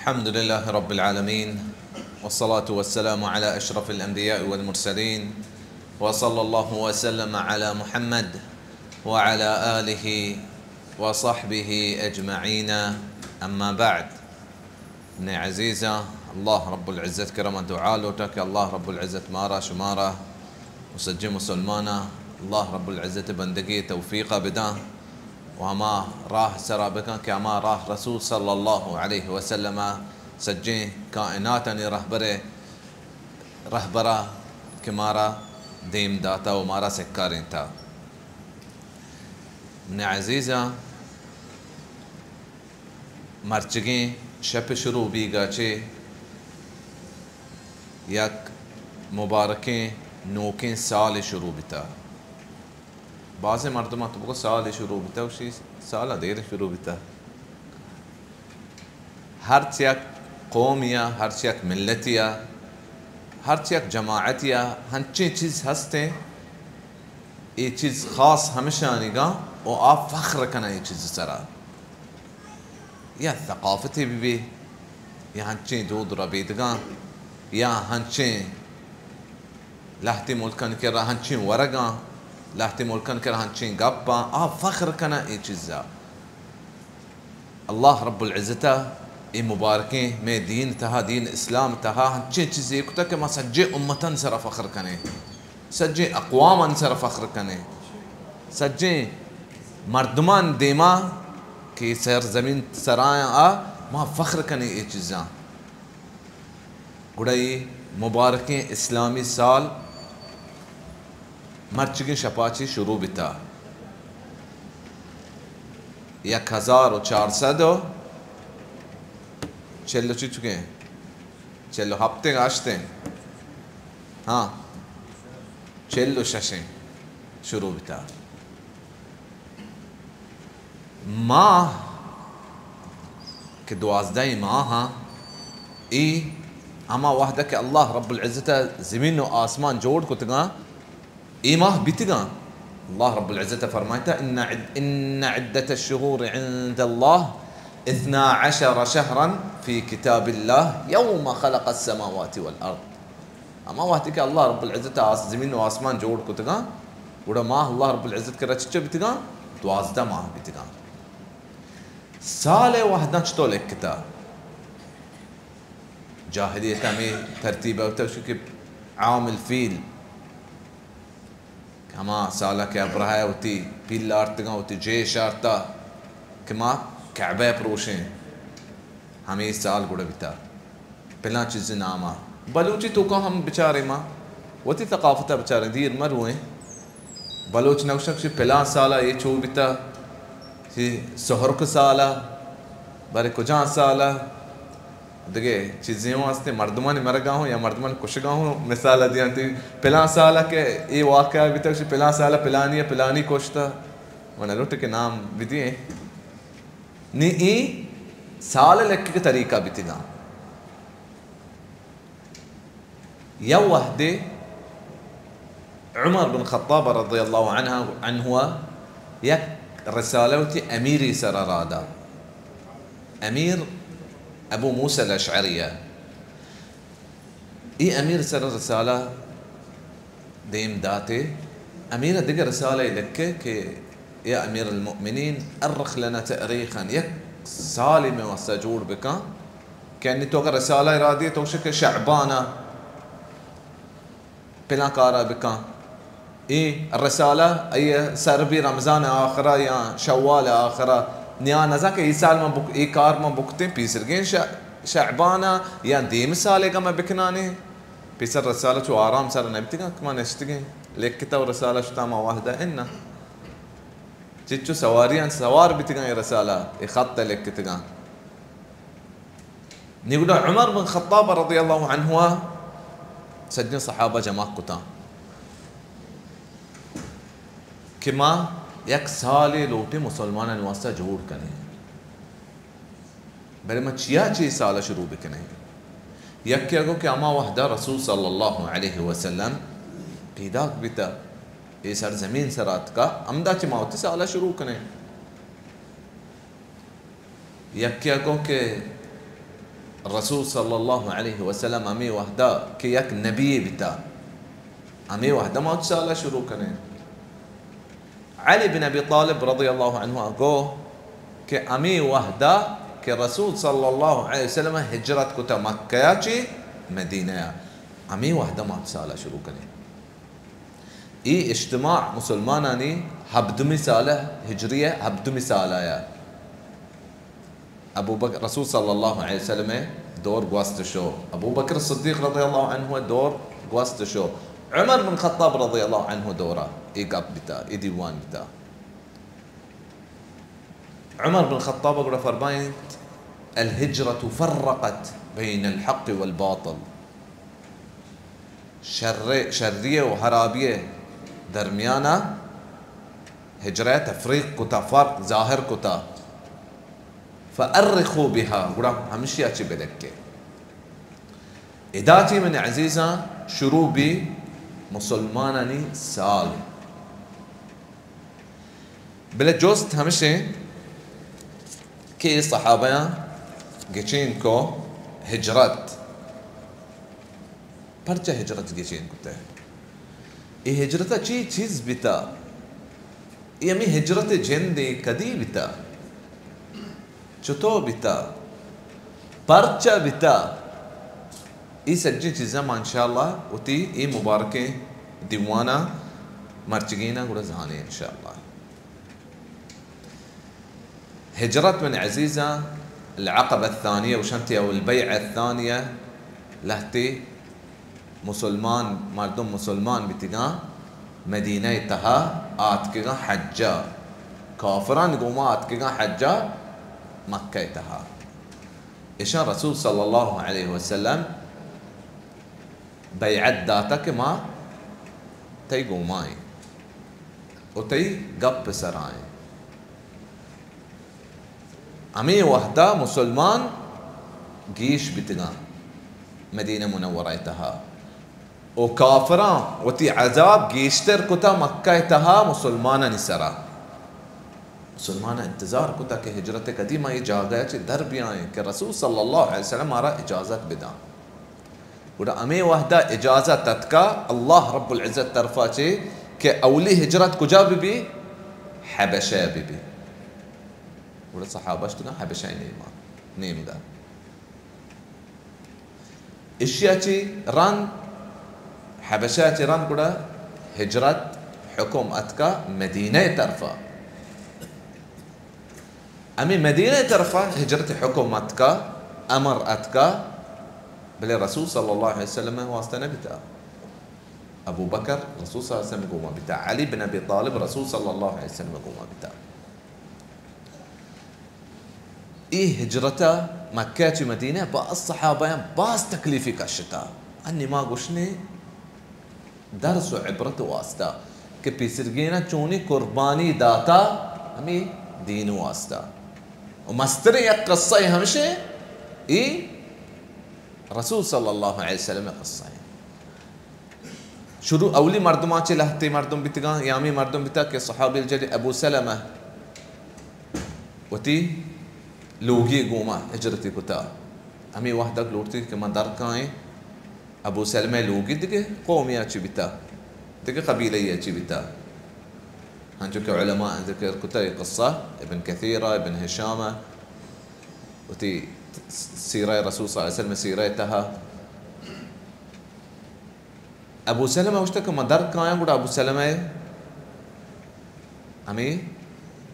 الحمد لله رب العالمين، والصلاة والسلام على أشرف الأنبياء والمرسلين، وصلى الله وسلم على محمد وعلى آله وصحبه أجمعين، أما بعد. منی عزیزاں، اللہ رب العزت کرا ما دعا لوٹا کہ اللہ رب العزت مارا، شمارا و سجیں مسلماناں اللہ رب العزت بندگی توفیقا بداں و ہما راہ سرا بکاں کہ ہما راہ رسول صلی اللہ علیہ وسلم سجیں کائناتانی رہبر، رہبرا کہ مارا دیم داتا و مارا سکارینتا۔ منی عزیزاں، مرچگیں شپ شروع بیگا چہ یک مبارکیں نوکیں سالے شروع بیتا۔ بازیں مردماں تو بگو سالے شروع بیتا، گوشی سالا دیر شروع بیتا۔ ہرچ یک قومیا، ہرچ یک ملتیا، ہرچ یک جماعتیا ہنچیں چیز ہستیں، اے چیز خاص ہمشانیگاں و آ فخر کناں اے چیز سرا۔ یا ثقافتے بہ بی، یا ہنچیں دود ربیدگاں، یا ہنچیں لہتے ملکانی کرا ہنچیں ورگاں، لہتے ملکانی کرا ہنچیں گپاں، آ فخر کناں اے چیزا۔ اللہ رب العزت ء اے مبارکیں مئے دین تہا، دین اسلام تہا ہنچیں چیزے کتگ کہ ما سجیں امتان سرا فخر کنیں، سجیں اقوامان سرا فخر کنیں، سجیں مردمان دیما کہ سرزمین سرایاں آ ما فخر کنیں اے چیزاں۔ گڑا اے مبارکیں اسلامی سال مرچگیں شپا چی شروع بیتا۔ یک ہزار و چار سد و چل و چچکیں، چل و ہپتیں، ہشتیں، ہاں، چل و ششیں شروع بیتا۔ ماہ کہ دوازدہیں ماہ ہاں، اے ہما وہدہ کہ اللہ رب العزت ء زمین و آسمان جوڑ کتگاں، اے ماہ بیتگاں۔ اللہ رب العزت ء فرمائتا، ان عد-، ان عدت الشہور عند اللہ اثنا عشر شہرا فی کتاب اللہ یوم خلق السماوات والارض۔ ہما وہدی کہ اللہ رب العزت آس-، زمین و آسمان جوڑ کتگاں، گڑا ماہ اللہ رب العزت کرا چچو بیتگاں؟ دوازدہ ماہ بیتگاں۔ سال ء وہداں چتو لکھتا؟ جاہلیت ہمیں ترتیب ہوتا کہ عام الفیل، ہما سالا کہ ابرہہ ء وتی پیل آرتگاں، وتی جیش آرتا کہ ما کعبہ ء پروشیں، ہمے سال گڑا بیتا۔ پلاں چیزے ناما۔ بلوچی توکا ہم بچاریں، ما وتی ثقافتا بچاریں، دیر مرویں۔ بلوچ نگوشن کہ پلاں سالا اے چو بیتا، چی سہرک سالا، بارے کجام سالا، دگہ چیزے ہوں ہستیں، مردمانی مرگا ہوں یا مردمانی کشگا ہوں، مثال دیاں تی پلاں سالا کہ اے واقعہ بیتا، چی پلاں سالا پلانی پلانی کشتا، من لوٹ کہ نام بدییں۔ نی اے سال لکھگ طریقہ بیتگاں۔ یا وہدے عمر بن خطاب رضی اللہ عنہ، عنہ یک رسالہ وتی امیری سر رادا، امیر ابو موسی الاشعری۔ اے امیر سر رسالہ دیم داتے، امیر دگہ رسالہ لکھے کہ یا امیر المؤمنین ارخ لنا تاریخا، یک سالی میں واسطہ جوڑ بکن کہ انی تو اگر رسالہ را دیے تو شک شعبانہ پلاں کارا بکن۔ اے رسالہ اے سر بی رمضان آخرا یا شوال آخرا۔ نیا نزا کہ اے سال ما بک-، اے کار ما بکتیں پیسرگیں ش-، شعبانا یا دیم سالے گا ما بکنانے۔ پیسر رسالہ چو آرام سر نبیتگاں کہ ما نشتگیں۔ لکھتا و رسالہ شتا ما وحدہ انا۔ چچو سواریاں سوار بیتگاں اے رسالہ، اے خط لکھتگاں۔ نی گڑا عمر بن خطاب رضی اللہ عنہ ء سجیں صحابہ جمع کتاں کہ ما یک سالے لوٹیں مسلمانانی واسطہ جوڑ کنیں، بلے ما چیا چہ اے سال ء شروع بکنیں؟ یکے ء گو کہ ہما وہد ء رسول صلی اللہ علیہ وسلم پیداک بیتہ، اے سرزمین سر اتکہ، ہمدا چہ ما وتی سال ء شروع کنیں۔ یکے ء گو کہ رسول صلی اللہ علیہ وسلم ہمے وہدا کہ یک نبی بیتا، ہمے وہدا ما چہ سالا شروع کنیں۔ علی بن ابی طالب رضی اللہ عنہ گو کہ ہمے وہدا کہ رسول صلی اللہ علیہ وسلم ہجرت کتا مکہ چی مدینہ، ہمے وہدا ما چہ سالا شروع کنیں۔ ای اجتماع مسلمانانی ہبدمی سالہ ہجریہ، ہبدمی سالہ یا ابو بکر، رسول صلی اللہ علیہ وسلم دور گوست شو، ابو بکر صدیق رضی اللہ عنہ دور گوست شو، عمر بن خطاب رضی اللہ عنہ دورا ای گپ بیتا، ای دیوان بیتا۔ عمر بن خطاب گڑا فرمائنت، الهجرة فرقت بين الحق والباطل۔ شر، شری و حرابی درمیانا ہجرہ تفریق کتا، فرق ظاہر کتا۔ فأرخوا بها، گڑا ہمشیا چی بدکے۔ ادا چی من عزیزاں شروع بی مسلمانانی سال۔ بلے جست ہمشیں کہ اے صحابیاں گچین کو ہجرت، پرچہ ہجرت گچین کتے؟ اے ہجرت چی چیز بیتا؟ اے ہمیں ہجرت جندے کدی بیتا؟ چتو بیتا؟ پرچہ بیتا؟ اے سجیں چیزاں ما انشاءاللہ وتی اے مبارکیں دیوانا مرچگینا گڑا زانیں انشاءاللہ۔ ہجرت من عزیزاں العقبہ الثانیہ وشنتی او البیعہ الثانیہ لہتے مسلمان، مردم مسلمان بیتگاں، مدینہ تہا آتکگاں حجا، کافران گوما آتکگاں حجا مکہ تہا۔ اشاں رسول صلی اللہ علیہ وسلم بیعت داتا کہ ما تئی گوما ایں و تئی گپ سرا ایں۔ ہمے وہدا مسلمان گیش بیتگاں مدینہ منورہ تہا و کافراں وتی عذاب گیشتر کتا مکہ تہا مسلمانانی سرا۔ مسلمان انتظار کتا کہ ہجرت کدی ما اے جاگہ چہ در بیائیں کہ رسول صلی اللہ علیہ وسلم مارا اجازت بداں۔ گڑا ہمے وہدا اجازت اتکا اللہ رب العزت طرفا چے کہ اولی ہجرت کجا بہ بی؟ حبشہ بہ بی۔ گڑا صحابہ شتگاں حبشہ نیما، نیمگا۔ اشیا چی رند، حبشہ چی رند گڑا ہجرت حکم اتکا مدینہ طرفا۔ ہمے مدینہ طرفا ہجرت حکم اتکا، امر اتکا، بلے رسول صلی اللہ علیہ وسلم واسطہ نہ بیتا۔ ابو بکر رسول صلی اللہ علیہ وسلم گوما بیتا، علی بن ابی طالب رسول صلی اللہ علیہ وسلم گوما بیتا۔ اے ہجرتا مکہ چہ مدینہ باز صحابیاں باز تکلیفی کشتا۔ انی ما گوشنے درس و عبرت واسطہ کہ پیسرگینا چونی قربانی داتا ہمے دین واسطہ۔ و مستر یک قصہ ہمشے، ای رسول صلی اللہ علیہ وسلم قصہ ہے۔ شروع اولی مردماں چہ لہتے مردم بیتگاں، یامی مردم بیتا کہ صحابی الجلیل ابو سلمہ وتی لوگی گوما ہجرتی کتا۔ ہمے وہدک لوٹتی کہ ما در کائیں۔ ابو سلمہ لوگی دگہ قومی چی بیتا، دگہ قبیلہ چی بیتا۔ ہنچو کہ علماء ذکر کتا اے قصہ، ابن کثیر، ابن ہشام، وتی سیرہ رسول صلی اللہ علیہ وسلم سیرہ تہا۔ ابو سلمہ گوشتہ کہ من در کایاں، گڑا ابو سلمہ ہمے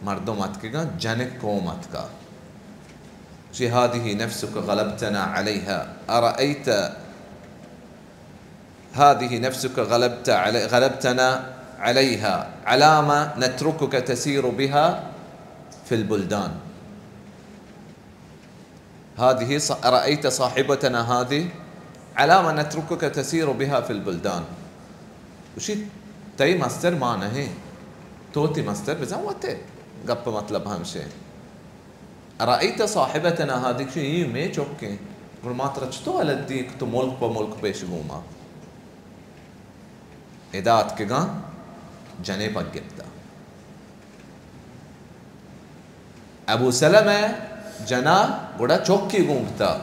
مردم اتکگاں، جنک قوم اتکا۔ شی هذه نفسك غلبتنا عليها، أرأيت، هذه نفسك غلبت علي، غلبتنا عليها، علام نتركك تسير بها في البلدان. هذه ص-، أرأيت صاحبتنا هذه؟ علام نتركك تسير بها في البلدان. گوشی، تئی مستر ما نہ ایں، تو وتی مستر بزاں وت ئے۔ گپ مطلب ہمشے۔ أرأيت صاحبتنا هذه؟ گوشی، اے مئے چک ایں، گڑا ما ترا چتو ولد دی کہ تو ملک پہ ملک پیش گوما؟ ادا اتکگاں جنے پک گپتا۔ ابو سلمہ جنا گڑا چکی گون بتا۔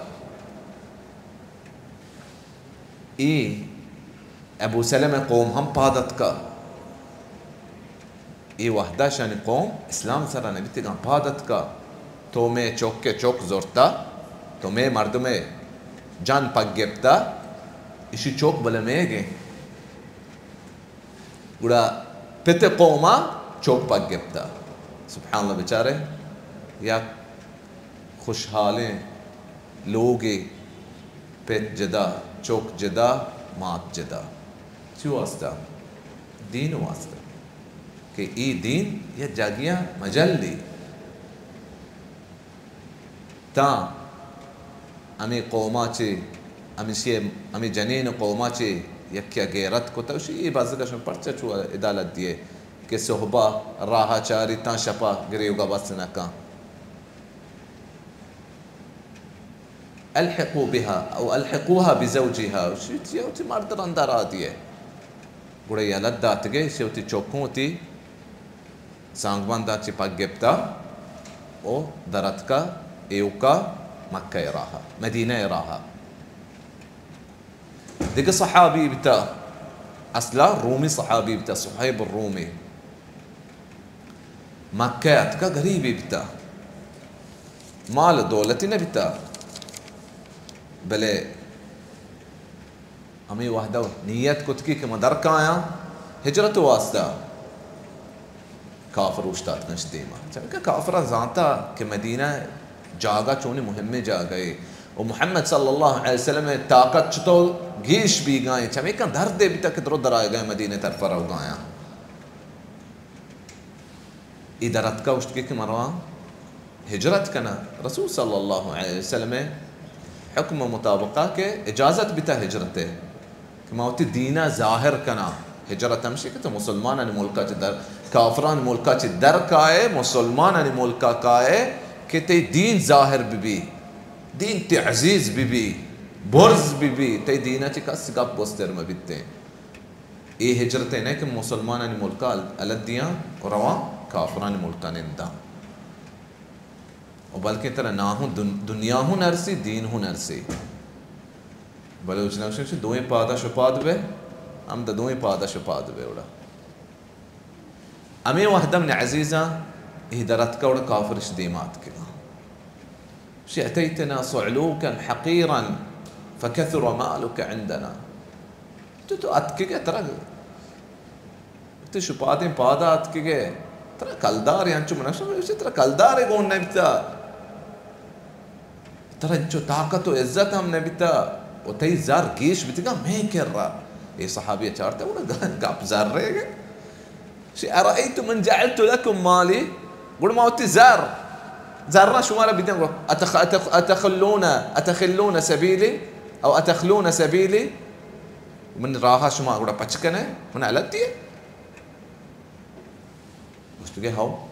اے ابو سلمہ ءِ قوم ہم پاد اتکا۔ اے وہدا شانی قوم اسلام سرا نبیتگاں، پاد اتکا۔ تو مئے چک ءِ چک زرتا، تو مئے مردم ءِ جان پک گپتا، اشی چک بلے مئیگ انت۔ گڑا پت ءِ قوما چک پک گپتا۔ سبحان اللہ، بچارے یک خوشحالیں لوگے، پت جدا، چک جدا، مات جدا۔ چی واسطہ؟ دین واسطہ۔ کہ اے دین یا جاگیاں مجلی۔ تاں ہمے قوما چے، ہمیشی، ہمے جنین قوما چے یکیا غیرت کتا، گوشی، اے بزگا شما پرچا چو عدالت دیئے کہ صحبا راہا چاری تاں شپا گریوگا بس نکاں۔ الحقوا بها او الحقوها بزوجها، گوشی، وتی مرد رندا راہ دیئے۔ گڑا یلہ داتگے، ایشی وتی چکوں وتی زانگبنداں چہ پک گپتا و دراتکا ایوکا مکہ ءِ راہا، مدینہ ءِ راہا۔ دگہ صحابی بیتا، اصلا رومی صحابی بیتا، صہیب الرومی۔ مکہ ءَ اتکا، غریبے بیتا، مال دولتی نہ بیتا، بلے ہمے وہدا نیت کتگی کہ من در کایاں ہجرت واسطہ۔ کافر اوشتاتگنش دیما، چونکہ کافراں زانتا کہ مدینہ جاگہ چونی مہمیں جاگہے و محمد صلی اللہ علیہ وسلم ءِ طاقت چتو گیش بیگائیں، چمیکاں دردے بیتا کہ درو درائیگائیں، مدینہ طرفا روگایاں۔ اے در اتکا، گوشتگی کہ من رواں ہجرت کناں۔ رسول صلی اللہ علیہ وسلم ءِ حکم مطابقا کہ اجازت بیتا ہجرت ءِ، کہ ما وتی دینا ظاہر کناں۔ ہجرت ہمشی کہ تو مسلمانانی ملکا چہ در، کافرانی ملکا چہ در کائے، مسلمانانی ملکا کائے کہ تئی دین ظاہر ببی، دین تئی عزیز ببی، برز ببی، تئی دینا چہ کس گپ گستر مبیتیں۔ اے ہجرت نہ کہ مسلمانانی ملکا ال-، الد دیاں و رواں کافرانی ملکا ننداں۔ و بلکیں ترا ناہوں دن-، دنیا ہوں نرسی، دین ہوں نرسی۔ بلوچ نوشن چہ دوئیں پادا شپاد بے، ہم دا دوئیں پادا شپاد بے وڑا۔ ہمے وہد من عزیزاں، اے در اتکا وڑا کافرش دیما اتکگاں۔ شی اتیتنا صعلوکا حقیرا فکثر مالک عندنا۔ تو، تو اتکگے ترا، تو شپادیں پادا اتکگے، ترا کلدارے انچو من گوشت، ترا کلدارے گون نہ بیتا۔ ترا انچو طاقت و عزت ہم نہ بیتا و تئی زر گیش بیتگا مئے کرا۔ اے صحابی چارتا گڑا گ-، گپ زر رہ گئے۔ شی ارأیتم ان جعلت لکم مالی، گڑا ما وتی زر، زراں شمارا بدیاں، گڑا اتخ-، اتخ-، اتخلون، اتخلون سبیلی، او اتخلون سبیلی، من راہا شما گڑا پچ کنے، من الگ دیے۔ گوشتگے ہو،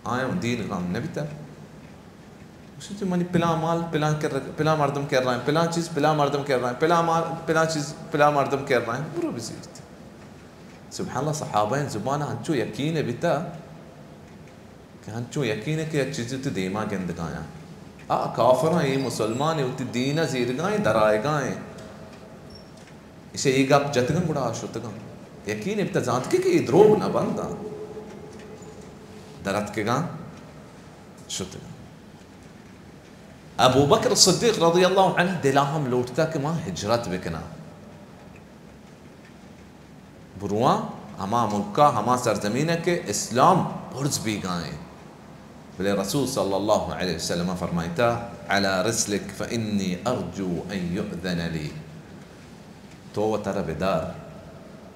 آیاں دین غم نہ بیتا۔ گوشت، منی پلاں مال پلاں کر، پلاں مردم کر رہا ہے، پلاں چیز پلاں مردم کر رہا ہے، پلاں مال، پلاں چیز پلاں مردم کر رہا ہے، برو بزیرت۔ سبحان اللہ، صحابہ زبان انچو یقین بیتا کہ انچو یقین کہ یک چیزی تو دیما گندگایاں۔ آ کافراں، اے مسلمان وتی دین زیرگائیں، درائگائیں۔ ایشی اے گپ جتگاں گڑا آ شتگاں۔ یقین بیتا زانت کہ، کہ اے دروگ نہ بنداں۔ درتکگاں شتگاں۔ ابوبکر صدیق رضی اللہ عنہ دلا ہم لوٹتا کہ ما ہجرت بکناں، برواں ہما ملکا، ہما سرزمینا کہ اسلام برز بیگائیں۔ بلے رسول صلی اللہ علیہ وسلم فرمائتا، علی رسلک فانی ارجو ان یؤذن لی۔ تو وترا بدار۔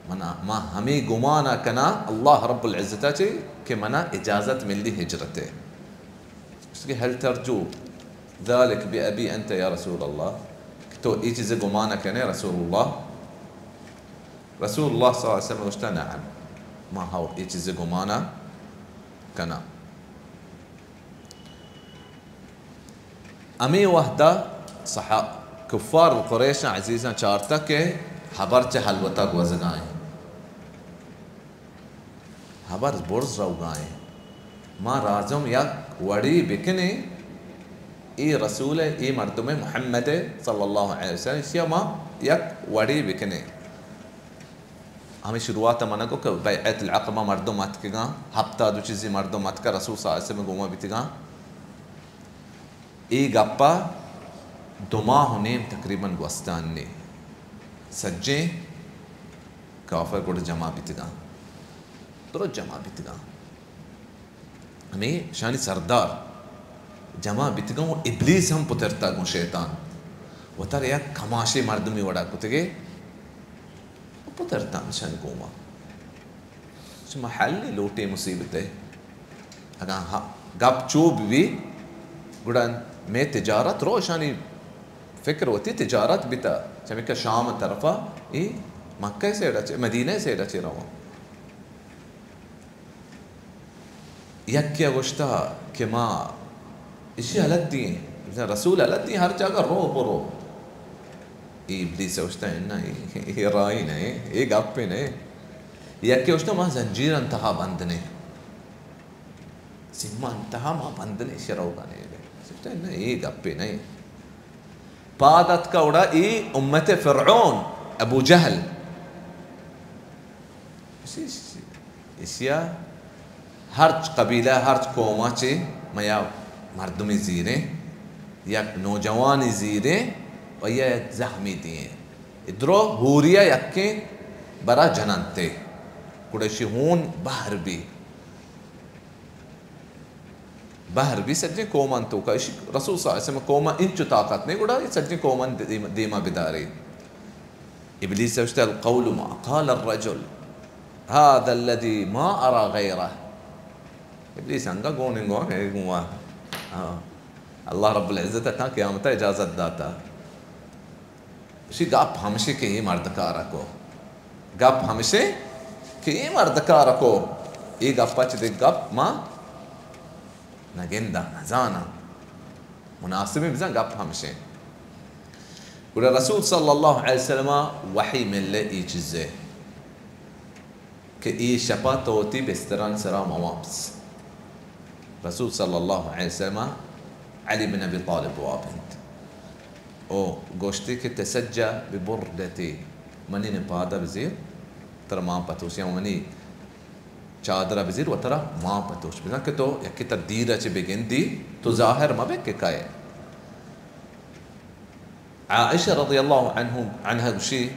منا، ما ہمے گمانا کناں اللہ رب العزتا چے کہ منا اجازت ملی ہجرتے۔ گوشت کہ هل ترجو ذلك بأبي أنت يا رسول الله؟ کہ تو اے چیزے گمانا کنے رسول اللہ؟ رسول اللہ صلی اللہ علیہ وسلم گوشتا، نعم، ما ہو اے چیزے گمانا کناں۔ ہمے وہدا صحا-، کفار قریشاں عزیزاں چارتا کہ ہبر چہ ہلوتا گوزگائیں، ہبر برز روگائیں، ما رازم یک وڑے بکنیں اے رسول ءِ، اے مردم ءِ، محمد ءِ صلی اللہ علیہ وسلم، ایشی ءَ ما یک وڑے بکنیں۔ ہمے شروعات ءَ من ءَ گو کہ بیعت العقبہ مردم اتکگاں، ہپتاد و چیزے مردم اتکا رسول صلی اللہ علیہ وسلم ءِ گوما بیتگاں۔ اے گپ ءَ دو ماہ و نیم تقریباً گوستانی سجیں کافر گڑا جمع بیتگاں، درست جمع بیتگاں۔ ہمے شانی سردار جمع بیتگاں و ابلیس ہم پترتا گوں شیطان۔ وتر یک کماشے مردمی وڑا کتگے و پترتا شانی گوما۔ شما حل لوٹے مصیبت ءِ۔ اگاں ہا-، گپ چو بی، گڑا مئے تجارت رو، شانی فکر وتی تجارت بیتا۔ چمیکہ شام طرفا، ای مکہ سیڈا چے، مدینہ سیڈا چے رواں۔ یکے ءَ گوشتہ کہ ما ایشی ہلت دیں، رسول ہلت دیں، ہر جاگہ رو برو۔ اے ابلیس ءَ گوشتہ، نہ، اے، اے راہی نہ، اے، اے گپے نہ۔ یکے ءَ گوشتہ، ما زنجیران تہا بند نے، سیمان تہا ما بند نے، شروگا نے۔ گوشتہ، نہ، اے گپے نہ۔ پاد اتکا اڑا اے امت فرعون، ابو جہل۔ ایشی، ایشی، ایشیا ہرچ قبیلہ، ہرچ قوما چے میا مردمی زیریں، یک نوجوانی زیریں و یا یک زہمی دیئیں۔ ادرو ہوریا یکیں برا جننتے۔ گڑا ایشی ہون بہر بی۔ بہر بی سجیں قومان توکا، ایشی رسول صلی اللہ علیہ وسلم قوما انچو طاقت نے، گڑا اے سجیں قومان دیم-، دیما بدارے۔ ابلیس ءَ گوشتہ، القول ما قال الرجل، هذا الذي ما أرى غيره۔ ابلیس انگا گون انگو ہے گوا۔ ہاں۔ اللہ رب العزت ءَ تاں قیامت ءَ اجازت داتا۔ اشی گپ ہمشی کہ اے مردکار کو۔ گپ ہمشی کہ اے مردکار کو۔ اے گپ چ دے گپ ما نہ گنداں، نہ زاناں۔ مناسبیں بزاں گپ ہمشیں۔ گڑا رسول صلی اللہ علیہ وسلم ءَ وحی ملے اے چیزے کہ اے شپا تو وتی بستران سرا مواپس۔ رسول صلی اللہ علیہ وسلم علی بن ابی طالب واب انت۔ او گوشتی کہ تسجى ببردتي، منی نے پادا بزیر، ترا ما پتوش، یا منی چادرا بزیر و ترا ما پتوش، بزاں کہ تو یکی تر دیر چہ بگندی، تو ظاہر مبے کہ کئے۔ عائشہ رضی اللہ عنہ، عنہا گوشی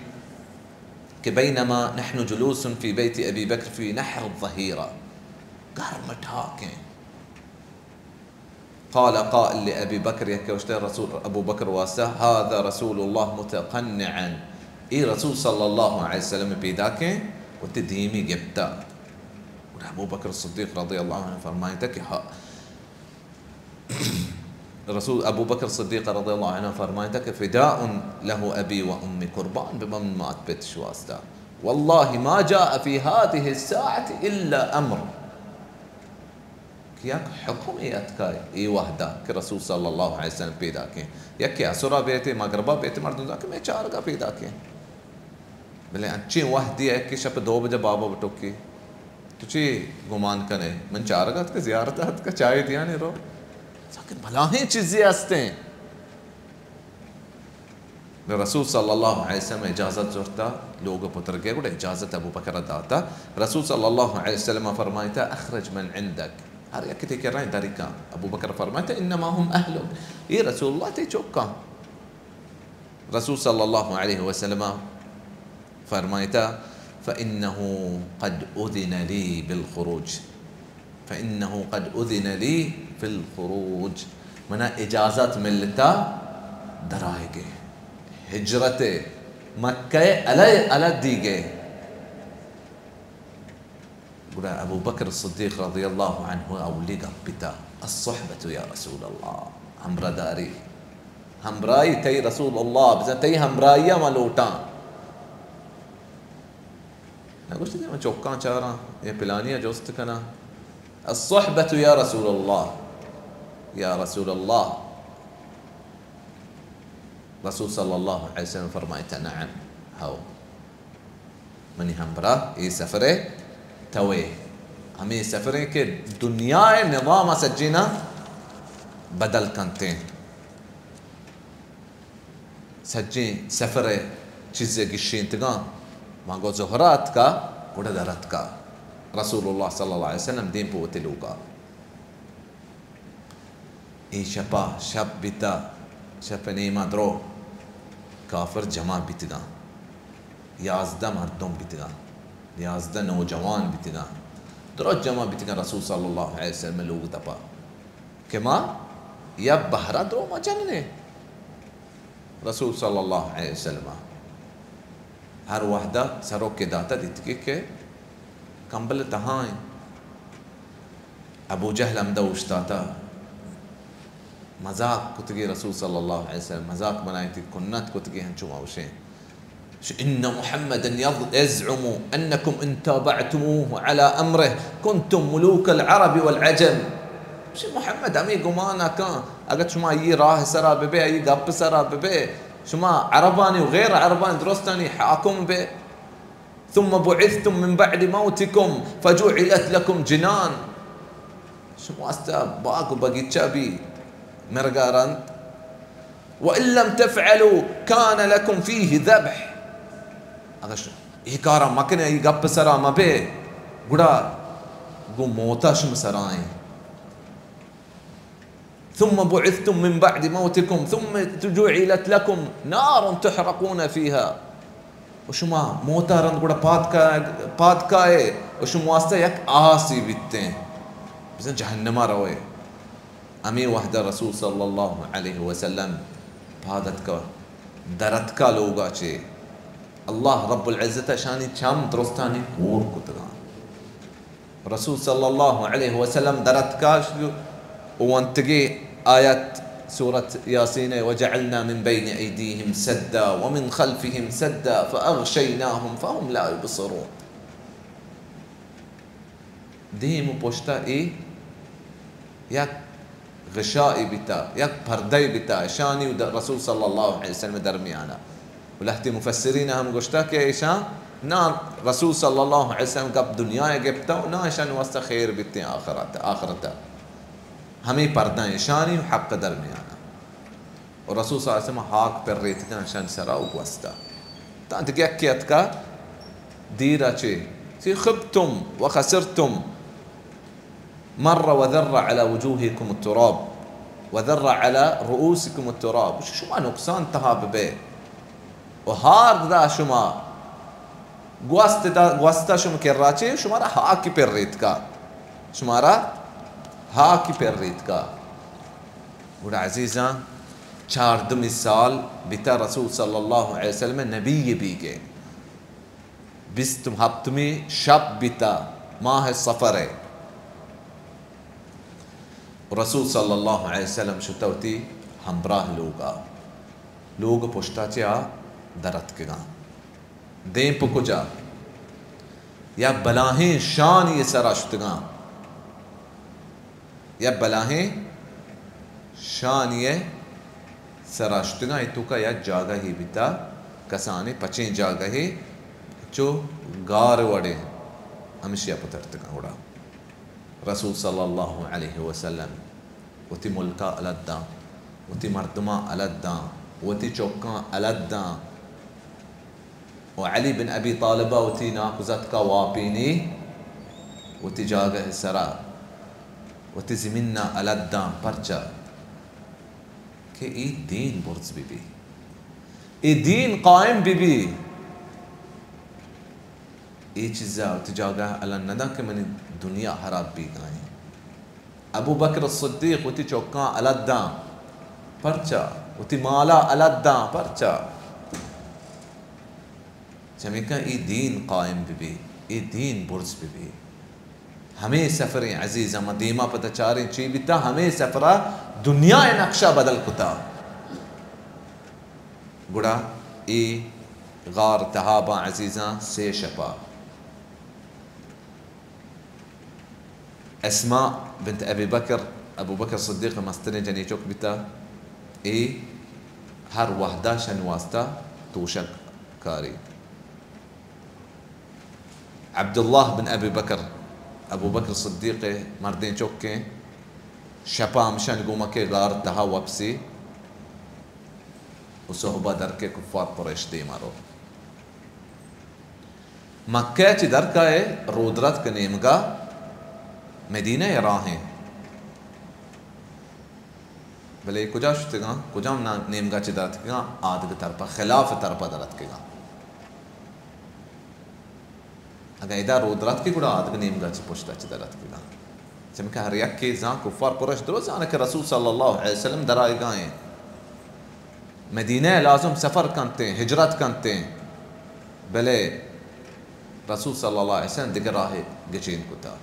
کہ بینما نحن جلوس فی بیت ابی بکر فی نحر الظہیرہ، گرم ٹاکیں۔ قال قائل لأبي بكر، یکے گوشتہ رسول، ابو بکر واسطہ، هذا رسول الله متقنعا، اے رسول صلی اللہ علیہ وسلم پیداکیں وتی دیمی گپتا۔ گڑا ابو بکر صدیق رضی اللہ عنہ فرمائتا کہ ہا، رسول، ابو بکر صدیق رضی اللہ عنہ فرمائتا کہ فداء له أبي وأمي، قربان بہ من مات پت شی واسطہ۔ والله ما جاء في هذه الساعة إلا أمر۔ کہ یک حکمے اتکا اے وہدا کہ رسول صلی اللہ علیہ وسلم پیداکیں۔ یکے عصرا بیتے، مغربا بیتے، مردم زان کہ مئے چارگا پیداکیں۔ بلے انچیں وہدی ءَ کہ شپ دو بجہ بابا بٹوکی۔ تو چی گمان کنے؟ من چارگا اتکا، زیارت اتکا، چائے دیانے رو۔ زان کہ بلاہیں چیزے ہستیں۔ رسول صلی اللہ علیہ وسلم اجازت زرتا، لوگ پترگے، گڑا اجازت ابو بکر داتا۔ رسول صلی اللہ علیہ وسلم فرمائتا، اخرج من عندك، ہر یک تئی کرا ایں دریکا۔ ابو بکر فرمائتا، انما هم اهلك، اے رسول اللہ تئی چکاں۔ رسول صلی اللہ علیہ وسلم فرمائتا، فإنه قد أذن لي بالخروج، فإنه قد أذن لي في الخروج، منا اجازت ملتا درائگے، ہجرت مکہ علی علی دیگے۔ گڑا ابو بکر صدیق رضی اللہ عنہ اولی گپ بیتا، الصحبة یا رسول اللہ، ہمراہداری، ہمراہی تئی رسول اللہ، بزاں تئی ہمراہی ما لوٹاں۔ نہ گوشتی کہ من چکاں چاراں، یا پلانی ءَ جست کناں۔ الصحبة یا رسول اللہ، یا رسول اللہ۔ رسول صلی اللہ علیہ وسلم فرمائتا، نعم، ہو۔ منی ہمبراہ، اے سفرے توئے۔ ہمے سفرے کہ دنیا ءِ نظام ءَ سجینا بدل کنتیں۔ سجیں سفر ءِ چیزے گشینتگاں، ماں گو زہرا اتکا، گڑا در اتکا۔ رسول اللہ صلی اللہ علیہ وسلم دیم پہ وتی لوگا۔ اے شپا، شپ بیتا، شپ نیما درو کافر جمع بیتگاں، یازدہ مردم بیتگاں، یازدہ نوجوان بیتگاں، درو جمع بیتگاں رسول صلی اللہ علیہ وسلم لوگ دپا کہ ما یا بہرا درو ما جننے۔ رسول صلی اللہ علیہ وسلم ہر وہدا سروک داتا دیتگی کہ کمبل تہا ہیں۔ ابو جہل ہمدا اوشتاتا، مذاق کتگی رسول صلی اللہ علیہ وسلم، مذاق بنائیتی، کنت کتگی ہنچو ما اوشیں۔ ان محمدا یظ-، یزعم انکم ان تابعتموه علی امره کنتم ملوک العرب والعجم۔ گوشی، محمد ہمے گمان ء کن، اگاں شما آئی راہ سرا ببے، آئی گپ سرا ببے، شما عربانی و غیر عربانی درستانی حاکم بے۔ ثم بعثتم من بعد موتکم فجعلت لکم جنان۔ شما واسطہ باغ و بگیچہ بی مرگا رند۔ وان لم تفعلوا کان لکم فیہ ذبح۔ اگر ش-، اے کارا مکنے، ای گپ سرا مبے، گڑا گوں موتا شم سرائیں۔ ثم بعثتم من بعد موتکم ثم جعلت لکم نار تحرقون فیہا۔ و شما موتا رند گڑا پاد کا-، پاد کائے و شما واسطہ یک آسی بیتیں۔ بزن جہنما روئے۔ ہمے وہدا رسول صلی اللہ علیہ وسلم پاد اتکا، در اتکا لوگا چے۔ اللہ رب العزت اشانی چم درستانی کور کتگاں۔ رسول صلی اللہ علیہ وسلم در اتکا و ونتگی آیت سورت یاسین، وجعلنا من بین ایدیہم سدا ومن خلفہم سدا فاغشیناہم فہم لا یبصرون۔ دیم و پشتا اے یک غشائے بیتا، یک پردے بیتا، اشانی و د-، رسول صلی اللہ علیہ وسلم درمیانا۔ و لہتے مفسرین ہم گوشتا کہ ایشان نا، رسول صلی اللہ علیہ وسلم گپ دنیا گپتا و نا ایشان واسطہ خیر بیتیں آخرت، آخرتا۔ ہمیں پردہ ایشانی و حق درمیانا۔ و رسول صلی اللہ علیہ وسلم ہاک پر ریتگاں شان سرا و گوستا۔ تاں دگہ یکے اتکا دیرا چے، سی خبتم و خسرتم، مر و ذر علی وجوہکم التراب و ذر علی رؤوسکم التراب۔ شما نقصان تہا ببے و ہار دا شما گوست دا، گوستا شما کرا چے، شمارا ہاکی پر ریتکا، شمارا ہاکی پر ریتکا۔ گڑا عزیزاں، چاردمی سال بیتا رسول صلی اللہ علیہ وسلم نبی بیگے۔ بیست و ہپتمی شپ بیتا ماہ صفر ء۔ رسول صلی اللہ علیہ وسلم شتا وتی ہمراہ لوگا۔ لوگ پشتا چہ آ در اتکگاں۔ دیم پہ کجا؟ یا بلاہیں شانی سرا شتگاں۔ یا بلاہیں شانی سرا شتگاں۔ اے توکا یا جاگہے بیتا، کسانیں پچیں جاگہے، چو گار وڑیں، ہمشیا پترتگاں۔ گڑا رسول صلی اللہ علیہ وسلم وتی ملکا الد داں، وتی مردماں الد داں، وتی چکاں الد داں۔ و علی بن ابی طالبا وتی ناکوزتکا واپینی، وتی جاگہ سرا، وتی زمینا الد داں۔ پرچا کہ اے دین برز بہ بی، اے دین قائم بہ بی۔ اے چیزا وتی جاگہ الان نداں کہ منی دنیا ہراب بیگائیں۔ ابو بکر الصدیق وتی چکاں الد داں۔ پرچا؟ وتی مالا الد داں۔ پرچا؟ چمیکاں اے دین قائم بہ بی، اے دین برز بہ بی۔ ہمے سفریں عزیزاں، ما دیما پدا چاریں چی بیتا، ہمے سفرا دنیا ء نقشہ بدل کتا۔ گڑا اے غار تہا باں عزیزاں، سے شپا۔ اسماء بنت ابی بکر، ابو بکر صدیق ء مستریں جنی چک بیتا، اے ہر وہدا شن واسطہ توشگ کاری۔ عبداللہ بن ابی بکر، ابو بکر صدیق ء مردیں چکیں، شپا ہمشان گومکے غار تہا وپسی۔ و صحبا در کے کفار قریش دیما رو۔ مکہ چی در کائے رودرتک نیمگا مدینہ راہیں۔ بلے کجا شتگاں؟ کجام نا-، نیمگا چی در اتکگاں؟ آدگ طرفا، خلاف طرفا در اتکگاں۔ اگاں ادا رودرتکے گڑا آدگ نیمگا چی پشتا چی در اتکگاں۔ چمکہ ہر یکے زان، کفار قریش درست زانے کہ رسول صلی اللہ علیہ وسلم در آئیگا ایں۔ مدینہ لازم سفر کنتیں، ہجرت کنتیں۔ بلے رسول صلی اللہ علیہ وسلم دگہ راہے گچین کتا۔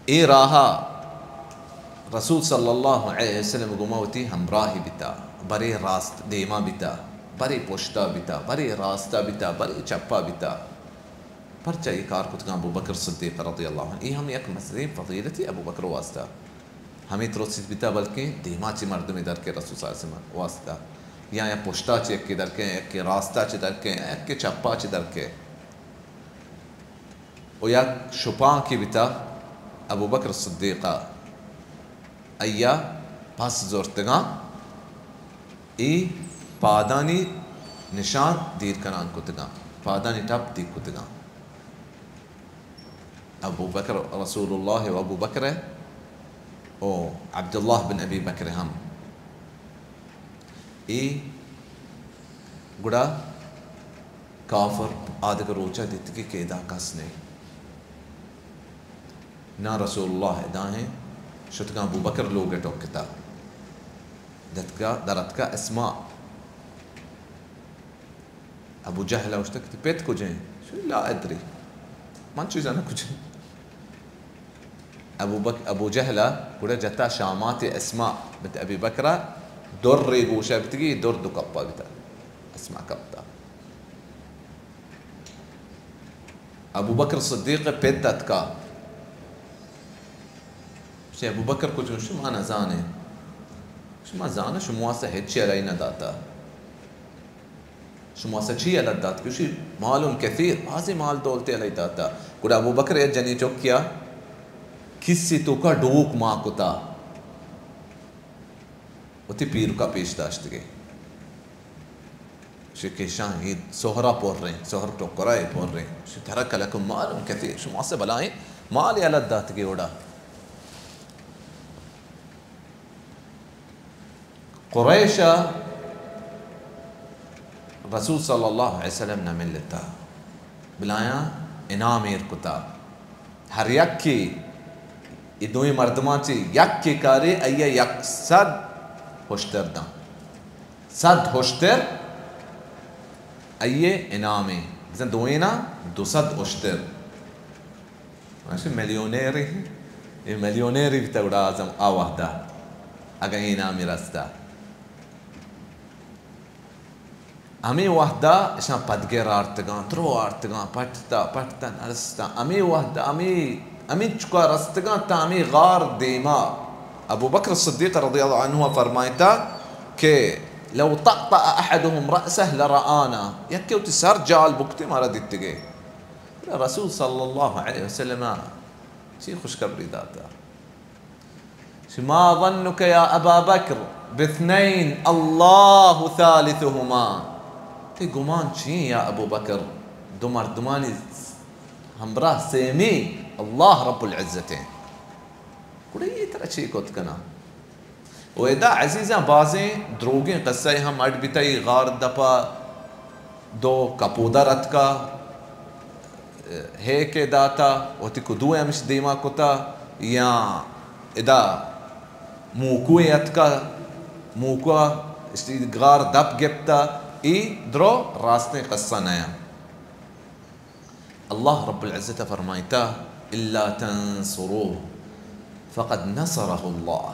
اے راہا رسول صلی اللہ علیہ وسلم گوما وتی ہمراہی بیتا، برے راست دیما بیتا، برے پشتا بیتا، برے راستا بیتا، برے چپا بیتا۔ پرچا اے کار کتگاں ابوبکر صدیق رضی اللہ عنہ؟ اے ہم یک مزنیں فضیلتے ابوبکر واسطہ۔ ہمے ترسیت بیتا بلکیں دیما چی مردمے در کے رسول صلی اللہ علیہ وسلم واسطہ، یا، یا پشتا چی یکے در کے، یکے راستا چی در کے، یکے چپا چی در کے۔ و یک شپانکے بیتا ابوبکر صدیقا، ایا پس زرتگاں، اے پادانی نشان دیر کنان کتگاں، پادانی ٹپ دیر کتگاں۔ ابوبکر، رسول اللہ و ابوبکر و عبداللہ بن ابی بکر ہم۔ اے گڑا کافر آدگہ روچا دیتگی کہ ادا کس نیں۔ نا رسول اللہ ادا ہیں، شتگاں ابوبکر لوگ ٹوکتا۔ دتکا، در اتکا اسماء۔ ابو جہل ء گوشتگ کہ تئی پت کجیں؟ شو لا ادری، من چی زاناں کجیں۔ ابو بک-، ابو جہل ء گڑا جتا شامات اسماء بنت ابی بکر ء در ء گوشا بیتگی، در دو کپا بیتا، اسماء کپتا۔ ابو بکر صدیق ء پت اتکا۔ گوشتی، ابو بکر کجیں؟ شما نزانے۔ شما زانے، شما واسطہ ہچی علی نہ داتا۔ شما واسطہ چی یلہ دات؟ گوشی، مال کثیر، بازیں مال دولتے علی داتا۔ گڑا ابو بکر یک جنی چکیا کسی توکا ڈوک ما کتا، وتی پیرکا پیش داشتگی۔ گوشی کہ ایشاں اے سہرا پریں، سہر ٹکرا اے پریں۔ گوشی، ترک لکم مال کثیر، شما واسطہ بلائیں مال یلہ داتگی اوڑا۔ قریش ء رسول صلی اللہ علیہ وسلم نہ ملتا، بلایاں انعام ایر کتا۔ ہر یکے اے دوئیں مردماں چہ یکے کارے، آئی ء یک سد ہشتر داں۔ سد ہشتر آئی ء انعام ایں۔ بزاں دوئیناں دو سد ہشتر۔ ماشی ملیونیرے، اے ملیونیرے بیتا گڑا اعظم آ وہدا، اگاں اے نامی رستا۔ ہمے وہدا اشاں پدگر آرتگاں، درو آرتگاں، پٹتا، پٹتا نرستا۔ ہمے وہدا، ہمے، ہمے چکا رستگاں تا ہمے غار دیما۔ ابو بکر صدیق رضی اللہ عنہ فرمائتا کہ لو طأطأ أحدهم رأسه لرآنا، یکے وتی سر جال بکتے مارا دیتگے۔ رسول صلی اللہ علیہ وسلم ء چی خوشخبری داتا؟ ما ظنك يا أبا بكر باثنين الله ثالثهما؟ تئی گمان چی یا ابو بکر؟ دو مردمانی ہمراہ سیمی اللہ رب العزت ہیں۔ گڑا یہ ترا چی کت کنا؟ و ادا عزیزاں بازیں دروگیں قصہ ہم اڈ بیتہ، اے غار دپا دو کپودر اتکا، ہیکے داتا، وتی کدوئے ہمش دیما کتا، یا ادا موکوئے اتکا، موکوا اشتی غار دپ گپتا، اے درو راستیں قصہ نیا۔ اللہ رب العزت فرمائتا، الا تنصروه فقد نصره الله۔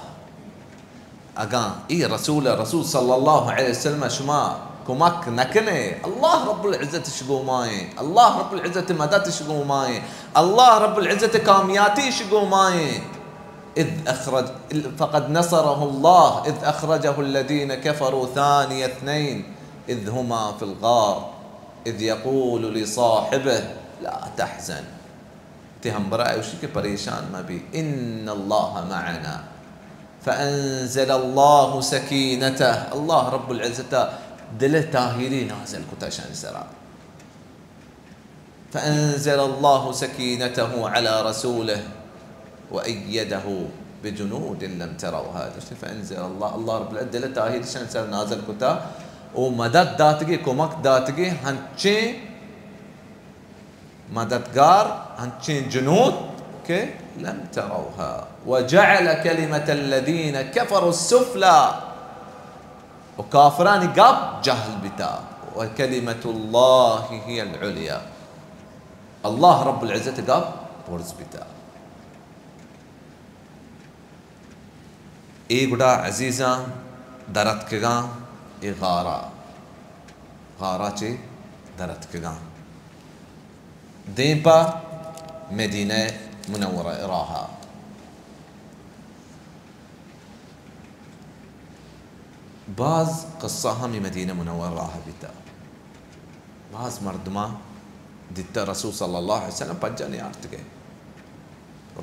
اگاں اے رسول، رسول صلی اللہ علیہ وسلم شما کمک نکنے، اللہ رب العزت اش گومائیں، اللہ رب العزت مدد اش گومائیں، اللہ رب العزت کامیاتی اش گومائیں۔ اذ اخرج، فقد نصره الله اذ اخرجه الذين كفروا ثاني اثنين اذ هما في الغار اذ يقول لصاحبه لا تحزن۔ تئی ہمبراہ ء گوشی کہ پریشان مہ بی، ان اللہ معنا۔ فأنزل الله سكينته، اللہ رب العزت دل تاہیری نازل کتا شان سرا۔ فأنزل الله سكينته على رسوله وأيده بجنود لم تروها۔ فأنزل الله، اللہ رب العزت دل تاہیری شان سر نازل کتا، او مدد داتگی، کمک داتگی، ہنچیں مددگار، ہنچیں جنود کہ لم تروها، وجعل كلمة الذين كفروا السفلى، و کافرانی گپ جہل بیتا، وكلمة الله هي العليا، اللہ رب العزت گپ برز بیتا۔ اے گڈا عزیزاں درتکگاں اے غارا، غارا چے درتکگاں دیم پہ مدینہ منورہ راہا۔ باز قصہ ہمی مدینہ منورہ راہا بیتا۔ باز مردماں دیتا رسول صلی اللہ علیہ وسلم پجا نیارتگے۔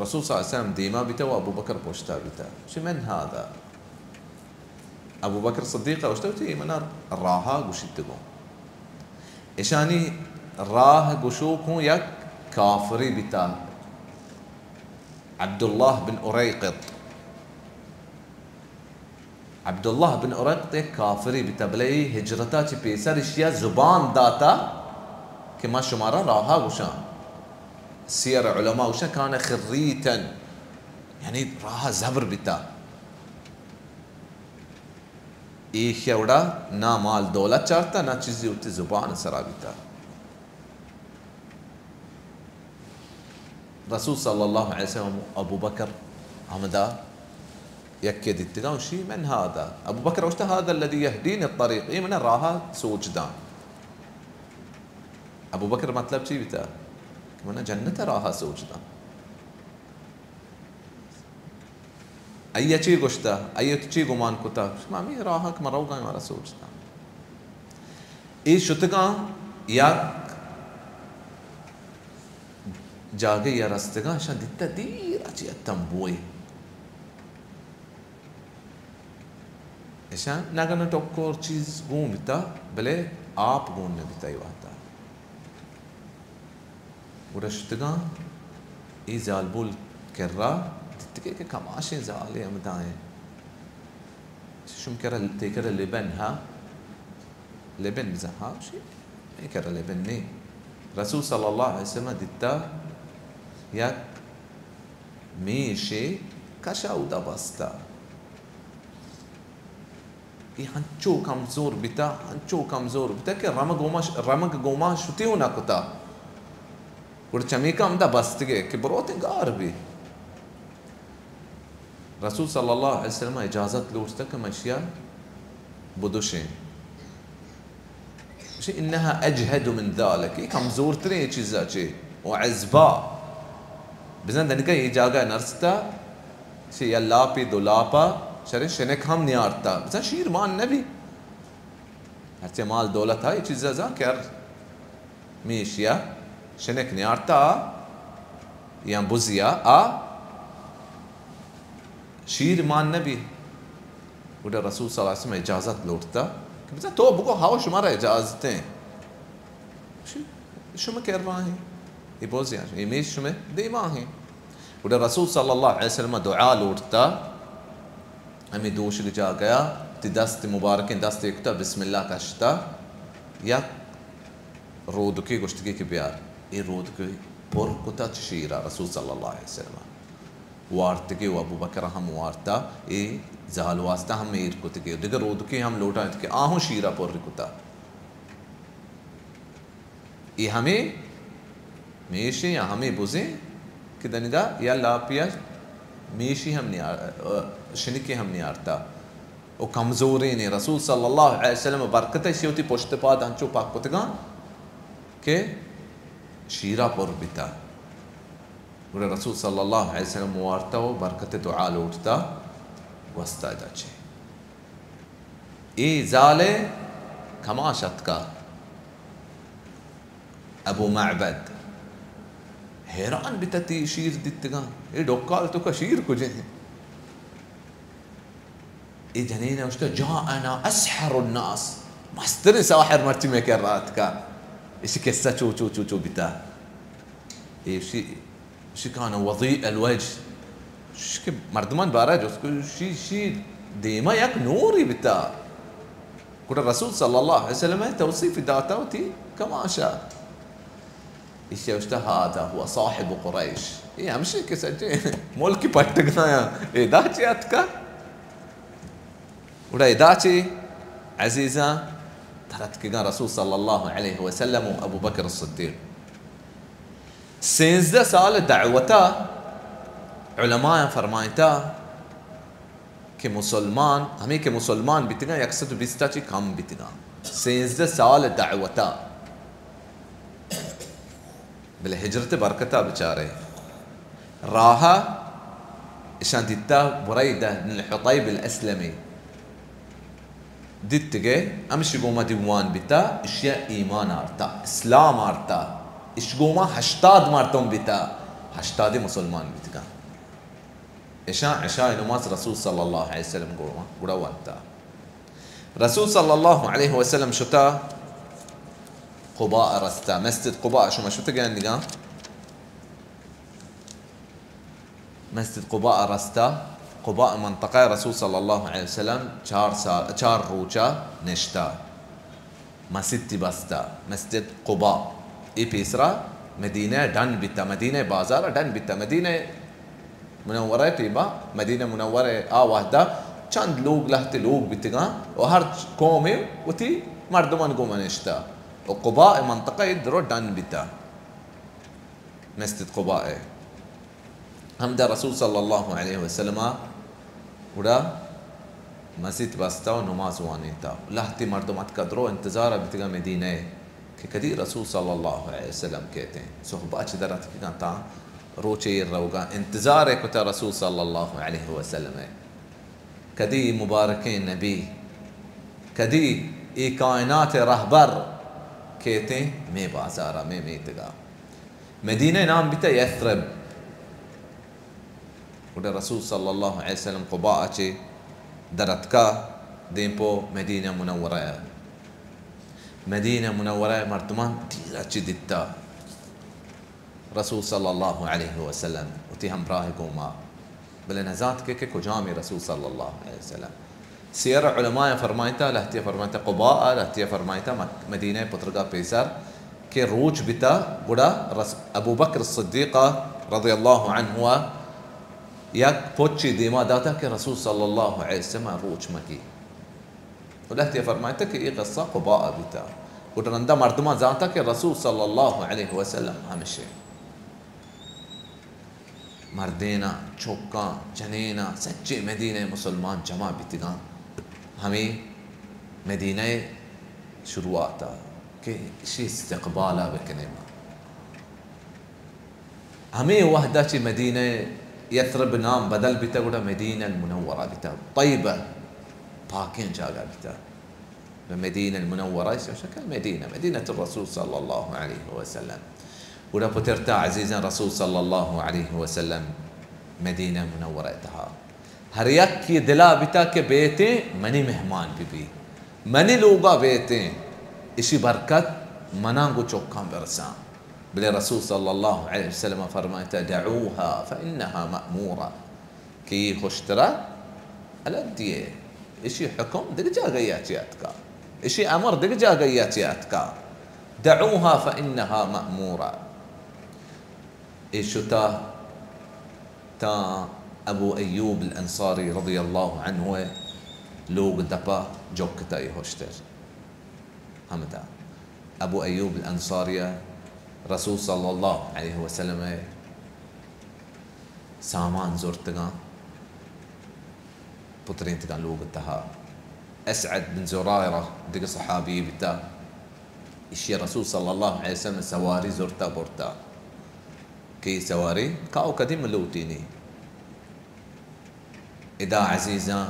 رسول صلی اللہ علیہ وسلم دیما بیتا و ابو بکر پشتا بیتا۔ چی من هذا؟ ابو بکر صدیق اوشتا چی منا راہا گوشیتگوں۔ اشانی راہ گوشوکوں یک کافری بیتا، عبداللہ بن اریقط۔ عبداللہ بن اریقط یک کافری بیتا، بلے ای ہجرتا چی پیسر اشیا زبان داتا کہ ما شمارا راہا گوشاں۔ سیر علماء گوشاں کان خریتن، یعنی راہا زبر بیتا۔ ایشی وڑا نہ مال دولت چارتا، نہ چیزی، وتی زبان سرا بیتا۔ رسول صلی اللہ علیہ وسلم ابو بکر ہمدا یکے دیتگا، شی من هذا؟ ابو بکر گوشتا هذا الذي يهديني الطريق، اے منا راہ سوچ داں۔ ابو بکر مطلب چی بیتا؟ کہ منا جنت راہ سوچ داں۔ آئی ء چی گوشتہ؟ آئی ء چی گمان کتہ؟ ما ہمے راہ ء کہ ما روگا ایں، مارا سوچ داں۔ اے شتگاں یک جاگہے ء رستگاں، اشاں دیتہ دیر ء چہ تمبوئے۔ اشاں نگن ء ٹکر چیز گون بیتہ، بلے آپ گون نہ بیتہ اے وہد ء۔ گڑا شتگاں اے زالبول کرا، دیتگے کہ کماشیں زالے ہمدا ایں۔ شم کرا، تئی کرا لبن ہا؟ لبن بزاں ہا؟ شی، اے کرا لبن نے۔ رسول صلی اللہ علیہ وسلم دیتا یک میشے کشا اودا بستا۔ اے ہنچو کمزور بیتا، ہنچو کمزور بیتا کہ رمگ گوما ش-، رمگ گوما شتی و نہ کتا۔ گڑا چمیکا ہمدا بستگے کہ بروتیں گار بی۔ رسول صلی اللہ علیہ وسلم اجازت لوٹتا کہ من اشیا بدوشیں۔ گوشی، انها اجهد من ذلك، اے کمزورتریں اے چیزا چے، و عزبا۔ بزاں دنیگا اے جاگہ نرستا، چے یا لاپی دو لاپا، شرے شنک ہم نیارتا۔ بزاں شیر مان نبی۔ ہرچے مال دولت ہا، اے چیزا زاں کر میشیا شنک نیارتا آ، یا بزیا آ، شیر مان نبی۔ گڑا رسول صلی اللہ علیہ وسلم اجازت لوٹتا کہ بزاں تو بگو، ہاو شمارا اجازتیں۔ ش-، شما کرا ایں، اے بزیا، اے میش شما دیما ایں۔ گڑا رسول صلی اللہ علیہ وسلم دعا لوٹتا، ہمے دوشگ جاگہا، تی دست مبارکیں دست ایکتا، بسم اللہ کشتا، یک رودکی گوشتگی کہ بیار۔ اے رودکی پر کتا چہ شیرا، رسول صلی اللہ علیہ وسلم وارتگی و ابوبکر ہم وارتا، اے زال واسطہ ہم ایر کتگی۔ دگہ رودکی ہم لوٹائینت کہ آہوں شیرا پر کتا۔ اے ہمے میشیں یا ہمے بزیں کہ دنگا یا لاپیا میشی ہم نیار-، شنکی ہم نیارتا۔ و کمزوریں، رسول صلی اللہ علیہ وسلم برکت اشی وتی پشت پاد انچو پاک کتگاں کہ شیرا پر بیتا۔ گڑا رسول صلی اللہ علیہ وسلم وارتا و برکت دعا لوٹتا، گوستا ادا چے۔ اے زالے کماش اتکا، ابو معبد حیران بیتا، تی شیر دیتگاں، اے ڈکال توکا شیر کجیں؟ اے جنین ءَ گوشتہ، جاءنا اسحر الناس، مستریں ساحر مرچی مئے کرا اتکا۔ ایشی قصہ چو چو چو چو بیتا۔ ایشی، ایشی کان وضیء الوجه، ایشی کہ مردمان بارہ جست کو، ایشی، ایشی دیما یک نوری بیتا۔ گڑا رسول صلی اللہ علیہ وسلم ءَ توصیف داتا وتی کماشا۔ ایشی گوشتہ، هذا هو صاحب قریش۔ اے ہمشی کہ سجے ملک پٹگایا، ادا چی اتکا؟ گڑا ادا چی عزیزاں، دراتکگاں رسول صلی اللہ علیہ وسلم و ابوبکر الصدیق۔ سینزدہ سال دعوتا علماء فرمائتا کہ مسلمان، ہمے کہ مسلمان بیتگاں، یک سد و بیستا چی کم بیتگاں۔ سینزدہ سال دعوتا۔ بلے ہجرت برکتا بچارے۔ راہا اشاں دیتا بریدہ بن الحطیب الاسلمی۔ دیتگے، ہمشی گوما دیوان بیتا، اشیا ایمان آرتا، اسلام آرتا، اش گوما ہشتاد مردم بیتا، ہشتادی مسلمان بیتگاں۔ اشاں عشاء نماز رسول صلی اللہ علیہ وسلم گوما گڑا وانتا۔ رسول صلی اللہ علیہ وسلم شتا قباء رستا، مسجد قباء شما شتگے اندگاں؟ مسجد قباء رستا، قباء منطقہ رسول صلی اللہ علیہ وسلم چار سال، چار روچا نشتا۔ مسیتی بستا، مسجد قباء۔ اے پیسرا مدینہ ڈن بیتا، مدینہ بازار ڈن بیتا، مدینہ منورہ ٹیما، مدینہ منورہ آ وہدا چند لوگ لہتے لوگ بیتگاں و ہر قومے وتی مردمان گوما نشتا۔ و قباء منطقہ اے درو ڈن بیتا۔ مسجد قباء ء۔ ہمدا رسول صلی اللہ علیہ وسلم ء گڑا مسیت بستا و نماز وانینتا۔ لہتے مردم اتکا درو انتظار ء بیتگاں مدینہ ء کہ کدی رسول صلی اللہ علیہ وسلم کیتیں۔ صحبا چہ در اتکگاں تاں روچے ایر روگاں انتظار ء کتا رسول صلی اللہ علیہ وسلم ء۔ کدی مبارکیں نبی، کدی اے کائنات ء رہبر کیتیں مے بازارا، مے میتگا۔ مدینہ نام بیتا یثرب۔ گڑا رسول صلی اللہ علیہ وسلم قباء چے در اتکا دیم پو مدینہ منورہ۔ مدینہ منورہ مردمان دیر چی دیتا رسول صلی اللہ علیہ وسلم وتی ہمراہ گوما، بلے نزانت کہ، کہ کجامی رسول صلی اللہ علیہ وسلم۔ سیر علماء فرمائتا، لہتیا فرمائتا قباء، لہتیا فرمائتا مک-، مدینہ پترگا پیسر کہ روچ بتا، گڑا رس-، ابو بکر الصدیق رضی اللہ عنہ یک پچی دیما داتا کہ رسول صلی اللہ علیہ وسلم روچ مکی۔ و لہتیا فرمائتا کہ اے قصہ قباء بیتا۔ گڑا رندا مردمان زانتا کہ رسول صلی اللہ علیہ وسلم ہمشے۔ مردیناں، چکاں، جنیناں، سجیں مدینہ ء مسلمان جمع بیتگاں۔ ہمے مدینہ ء شروعات ء کہ اشی استقبال ء بکنیں ما۔ ہمے وہد ء چہ مدینہ ء یثرب نام بدل بیتگ، گڑا مدینہ المنورہ بیتگ۔ طیبہ پاکیں جاگہ بیتگ۔ و مدینہ المنورہ، ایشی گوشگ مدینہ، مدینۃ الرسول صلی اللہ علیہ وسلم۔ گڑا پترتا عزیزاں رسول صلی اللہ علیہ وسلم مدینہ منورہ تہا۔ ہر یکے دلا بیتا کہ بیتیں منی مہمان بہ بی، منی لوگا بیتیں، اشی برکت منا گوں چکاں برساں۔ بلے رسول صلی اللہ علیہ وسلم فرمائتا، دعوها فإنها مأمورة۔ کہ اے ہشترا الگ دیئے، اشی حکم دگہ جاگہیا چہ اتکا، اشی امر دگہ جاگہیا چہ اتکا۔ دعوها فإنها مأمورة۔ اے شتا تاں ابو ایوب الانصاری رضی اللہ عنہ ء لوگ دپا جکتا اے ہشتر۔ ہمدا ابو ایوب الانصاری ء رسول صلی اللہ علیہ وسلم ء سامان زرتگاں، پترینتگاں لوگ تہا۔ اسعد بن زرارہ دگہ صحابی بیتا، ایشی رسول صلی اللہ علیہ وسلم سواری زرتا برتا کہ اے سواری کاو کدی ملوٹینی۔ ادا عزیزاں،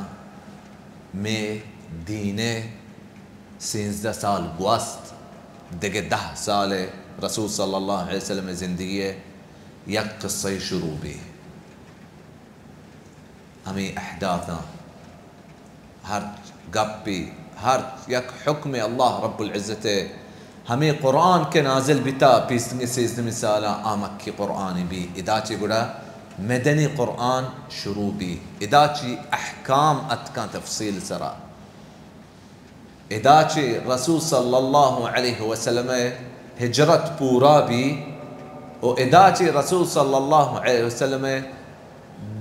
مے دین ء سینزدہ سال گوست، دگہ دہ سال ء رسول صلی اللہ علیہ وسلم ء زندگی ء یک قصہ شروع بی۔ ہمے احداثاں، ہر گپی، ہر یک حکم اللہ رب العزت ءِ ہمے قرآن کہ نازل بیتا پیسدگیں سیزدہمی سالا، آ مکی قرآن بی۔ ادا چہ گڑا مدنی قرآن شروع بی۔ ادا چہ احکام اتکاں تفصیل سرا۔ ادا چہ رسول صلی اللہ علیہ وسلم ءِ ہجرت پورا بی و ادا چہ رسول صلی اللہ علیہ وسلم ءِ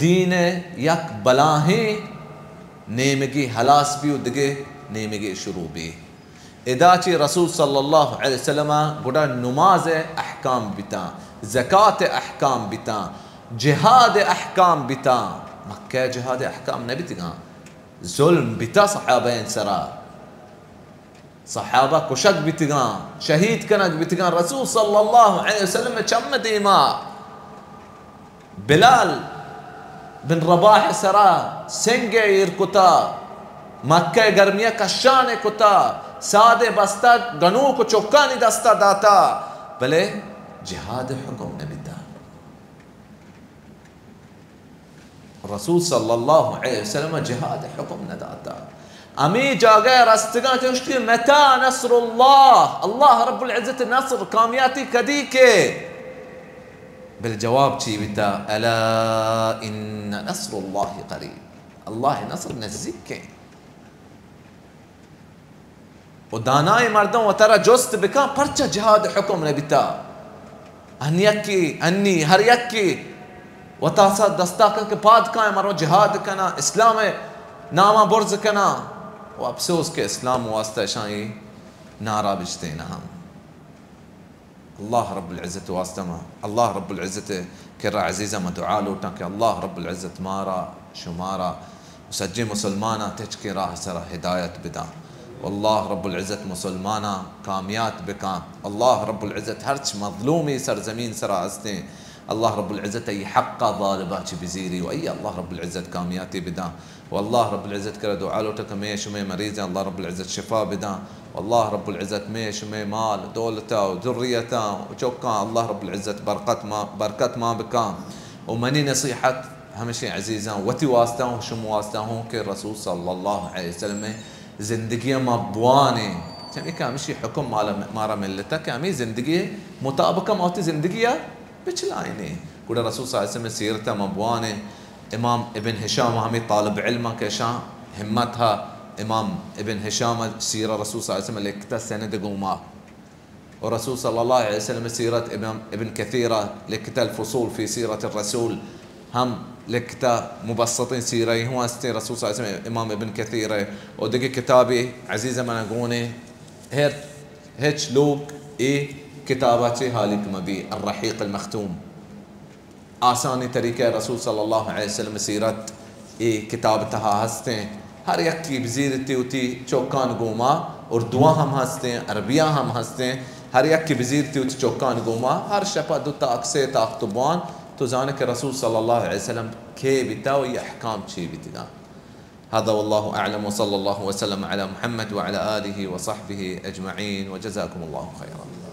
دین ءِ یک بلاہیں نیمگی ہلاس بی و دگہ نیمگی شروع بی۔ ادا چہ رسول صلی اللہ علیہ وسلم ءَ گڑا نماز ءِ احکام بیتاں، زکات ءِ احکام بیتاں، جہاد ءِ احکام بیتاں۔ مکہ ءَ جہاد ءِ احکام نہ بیتگاں۔ ظلم بیتا صحابہ ان سرا، صحابہ کشگ بیتگاں، شہید کنگ بیتگاں۔ رسول صلی اللہ علیہ وسلم ءِ چم دیما بلال بن رباح سرا سنگ ایر کتا، مکہ گرمیا کشان کتا، ساد بستا گنوک و چکانی دستا داتا، بلے جہاد حکم نبیتا۔ رسول صلی اللہ علیہ وسلم ءَ جہاد ءِ حکم نہ داتا۔ ہمے جاگہ ءَ رستگاں چہ گوشتی، متى نصر اللہ؟ اللہ رب العزت ءِ نصر، کامیابی کدی کے؟ بل جواب چی بیتا؟ الا ان نصر اللہ قریب۔ اللہ ءِ نصر نزیک ایں۔ و دانائیں مردم وترا جست بکن، پرچا جہاد حکم نبیتا؟ ہن یکی، ہنی ہر یکی وتا سا دستا کن کہ پاد کائیں، مرو جہاد کنا، اسلام ناما برز کنا۔ و افسوس کہ اسلام واسطہ اشاں اے نعرہ بجتین ہم۔ اللہ رب العزت واسطہ ما، اللہ رب العزت کرا عزیزاں ما دعا لوٹاں کہ اللہ رب العزت مارا، شمارا و سجیں مسلماناں تچکیں راہ سرا ہدایت بداں۔ و اللہ رب العزت مسلماناں کامیاب بکاں۔ اللہ رب العزت ہرچ مظلومی سرزمین سرا ہستیں، اللہ رب العزت ای حقا غالبا چی بزیری و ای اللہ رب العزت کامیابی بداں۔ و اللہ رب العزت کرا دعا لوٹاں کہ مئے شمئے مریضاں اللہ رب العزت شفا بداں۔ و اللہ رب العزت مئے شمئے مال، دولتا و ذریتاں و چکاں اللہ رب العزت برکت ما، برکت ما بکاں۔ و منی نصیحت ہمشیں عزیزاں وتی واسطہ ہوں، شم واسطہ ہوں کہ رسول صلی اللہ علیہ وسلم ءِ زندگی ما بوانیں۔ چمی کہ ہمشی حکم مالا، مارا ملتا کہ ہمیں زندگی مطابق ما وتی زندگی بچلائینیں۔ گڑا رسول صلی اللہ علیہ وسلم سیرت ما بوانیں۔ امام ابن ہشام ہمیں طالب علم کہ اشاں ہمت ہا، امام ابن ہشام سیرہ رسول صلی اللہ علیہ وسلم لکھتا سند گوما۔ و رسول صلی اللہ علیہ وسلم سیرت امام ابن کثیرہ لکھتا الفصول فی سیرت الرسول ہم لکھتا، مبسطیں سیرہ ہوں ہستیں رسول صلی اللہ علیہ وسلم امام ابن کثیرہ و دگہ کتابے عزیز منا گونے۔ ہر ہچ لوگ اے کتابا چہ ہالیک مبی، الرحیق المختوم۔ آسانی طریقہ رسول صلی اللہ علیہ وسلم سیرت اے کتاب تہا ہستیں۔ ہر یکی بزیرتی وتی چوکان گوما، اردوان ہم ہستیں، عربیان ہم ہستیں، ہر یکی بزیرتی وتی چوکان گوما، ہر شپا دو تاک سے تاک تو بوان، تو زانے کہ رسول صلی اللہ علیہ وسلم کے بیتا و یہ احکام چی بیتگاں۔ هذا والله أعلم وصلى الله وسلم على محمد وعلى آله وصحبه أجمعين وجزاكم الله خيرا.